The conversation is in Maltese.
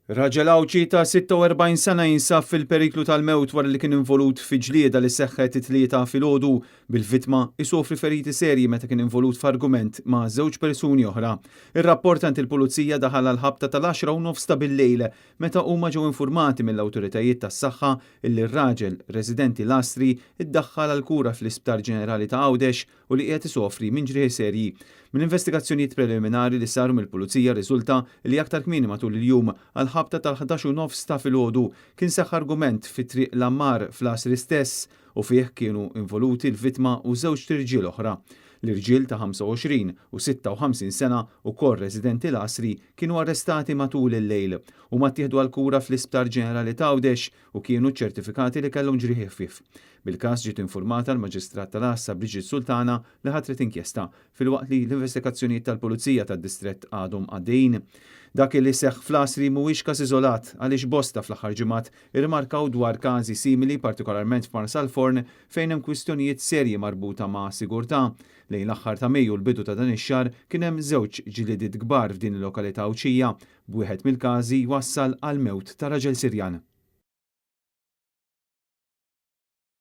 Raġel Għawdxi ta' 46 sena jinsab fil-periklu tal-mewt wara li kien involut fi ġlieda li seħħet it-Tlieta filgħodu, bil-vittma isofri feriti serji meta kien involut f'argument ma' żewġ persuni oħra. Ir-rapport għand il-Pulizija daħal għall-ħabta tal-10 u nofs ta' billejl meta huma ġew infurmati mill-awtoritajiet tas-saħħa illi r-raġel, residenti l-Għasri, iddaħħal għall-kura fl-Isptar Ġenerali ta' Għawdex u li qiegħed isofri minn ġrieħi serji. Mill-investigazzjonijiet preliminari li saru mill-Pulizija rriżulta li aktar kmieni matul il-jum, għall-ħabta tal-11 u nofs ta' filgħodu, kien seħħ argument fi Triq l-Għammar fl-Għasri stess u fih kienu involuti l-vittma u żewġt irġiel oħra. L-irġiel ta' 25 u 56 sena, ukoll residenti l-Għasri, kienu arrestati matul il-lejl. Huma ttieħdu għall-kura fl-Isptar Ġenerali t'Għawdex u kienu ċċertifikati li kellhom ġrieħi ħfief. Bil-każ ġiet infurmata l-Maġistrat tal-Għassa Brigitte Sultana li ħatret inkjesta, filwaqt li l-investigazzjonijiet tal-Pulizija tad-Distrett għadhom għaddejjin. Dak li seħħ fl-Għasri mhuwiex każ iżolat għaliex bosta fl-aħħar ġimgħat irrimarkaw dwar każi simili partikolarment f'Marsalforn fejn hemm kwistjonijiet serji marbuta ma' sigurtà. Lejn l-aħħar ta' Mejju u l-bidu ta' dan ix-xahar kien hemm żewġ ġliediet kbar f'din il-lokalità Għawdxija, b'wieħed mill-każi jwassal għall-mewt ta' raġel Sirjan.